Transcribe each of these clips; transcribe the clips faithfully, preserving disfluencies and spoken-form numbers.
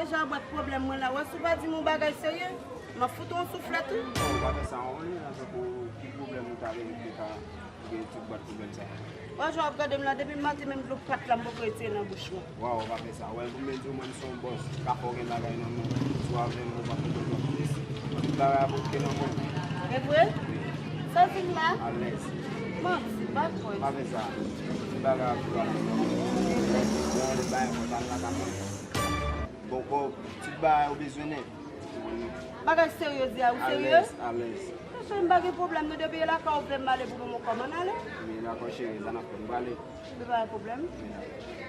Jan bwat pwoblèm mwen la, wè si w pa di m yon bagay serye, m ap fout ou yon souflèt wi. Ou pa fè sa, yon li nan tankou ki pwoblèm ou ta gen ki te ka gen tout bwat pwoblèm sa. Wè jan w ap gade m la, depi maten menm dlo pat la m poko retire nan bouch mwen. Waw, ou pa fè sa. Wè, pou m di w, mwen, m se yon bòs. Ka fè w gen bagay nan men w. Si w avè m, ou pa fè dlo bòs plis. Tout bagay ap oke nan men w. E vre? Sa w di m la? Alèz. Manti, m pa kwè. Pa fè sa. Tout bagay ap dlo ap oke nan men w. Bon, lè bagay konsa, l la ka mwen. Bon, kòb, tout bagay ou bezwen nèt. Bagay serye w di a, ou serye? Alèz, alèz. Cheri, m pa gen pwoblèm non, depi e lakay ou vle m ale pou mwen, kòman n ale? Men dakò cheri, sa n ap fè, m prale. Li pa gen pwoblèm. Men dakò.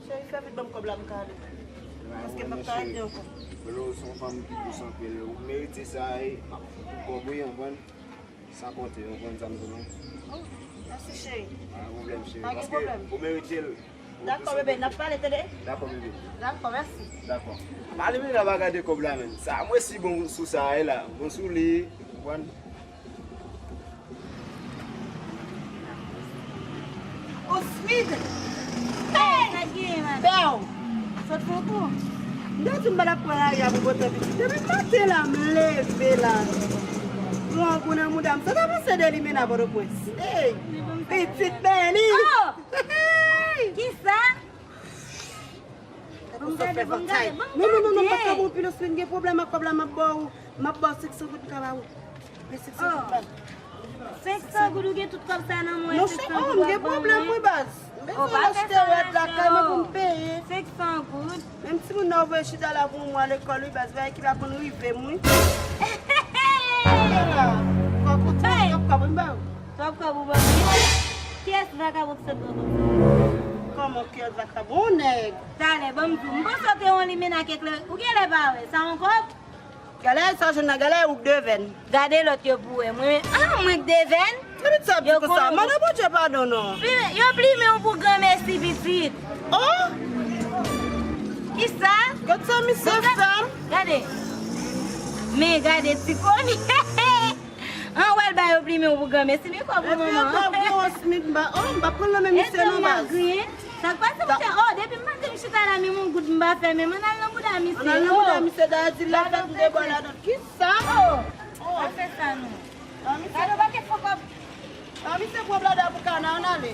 Cheri, fè vit ban m kòb la, m ka ale. Paske m p ap ka rete ankò. Rose se yon fanm ki dous anpil. Ou merite sa, e m ap fout ou kòb wi, konprann? San konte, ou konn sa m di w. Oh, mèsi, cheri. Pa gen pwoblèm, cheri. Pa gen pwoblèm. Paske ou merite l. Dakò, bebe, n ap pale, tande? Dakò, bebe. Dakò, mèsi. Dakò. Pale, men la, pa gade kòb la, menm. Sa, mwen si bon sou sa, e la. Bon sou li, ou konprann? Osmid! Hey! Sa k genyen, madanm? Bèw! Sot fè kou? M te di m pa t ap pran lari a pou pote pitit. Depi maten la, m leve la. Pran gou nan mouda m. Sa w ta panse de li, Mena Pòtoprens? Hey! Pitit Bèni! Oh! Hey! Kisa? Bon, gade, bon, gade, bon, non, non, non, non, m pa ka ba w pil, Osmid, m gen pwoblèm ak kòb la, m ap ba w, m ap ba w senk san goud, m ka ba w. Men senk san goud, ba m. Senk san goud, ou gen tout kòb sa nan men w, senk san goud w ap ban mwen? Non, cheri, oh, m gen pwoblèm, wi, baz. M bezwen achte rad lakay mwen pou m peye. Senk san goud. Menm timoun nan, ou voye chita la pou yon mwa lekòl, wi, baz, bagay ki pa konn rive m, wi. Kòb ou twòp, twòp kòb, wi, m ba w. Twòp kòb ou ban mwen? Kiyès vakabon ki sot nan kòb sa? Kòman kiyès vakabon? Yon nèg. Talè, ban m di w, m panse w te yon limena kèk lè. Ou genlè pa wè, sa yon kòb? Gade sa w jwenn nan, gade ou k devèn. Gade lòt yo pou wè. Mwen, ah, mwen k devèn? Epi sa w ap di konsa? Mande Bondye padon non. Yo plimen w pou granmèsi, pitit. Oh! Kisa? Gade sa misye fè m. Gade. Men gade ti komi. An wè l ba yo plimen w pou granmèsi, men kòb ou manman. Epi ankò, gwo Osmid, m pa, oh, m pa pran nan men misye non, baz. Sa k pase, monchè? Oh, depi maten m chita la, menm yon goud m pa fè, men m ann al nan bouda misye. Ann al nan bouda misye, dayè di l la fèt m debò ladan. Kisa? Oh, pa fè sa non. Gade yon pakèt fo kòb. Ah, misye pran blada pou kana, ann ale.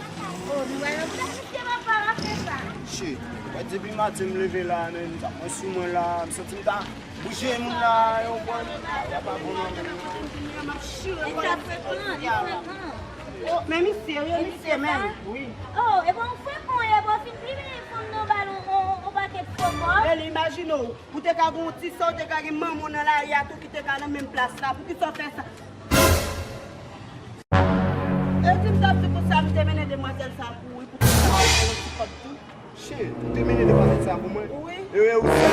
Oh, nou wè nan bouda misye, papa, pa fè sa. Shit, wè depi maten m leve la, men m t ap pran sou mwen la, m santi m ta bouje moun la, yo konn, y a pa bon non. M ap chire kò yo frekan, li frekan. Oh, men misye, wi, misye menm. Wi. Oh, e bon, frekan, e bon, fin plimen fanm nan ba l yon, yon, yon pakèt fo kòb. Bèl, imajine w, ou te ka gen yon ti sè, ou te ka gen manman w nan lari a tou ki te ka nan menm plas la, poukisa w fè sa? E di m t ap di konsa, m te mennen demwazèl sa kouri pou te ka al fè yon ti kòb tou. Shit, ou te mennen demwazèl sa pou mwen? Wi. E ou se,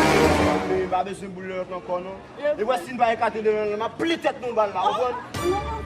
men pa bezwen boule lòt ankò non. E wè si n pa ekate de nan, m ap plimen tèt nou bal la, ou konprann? Non, non,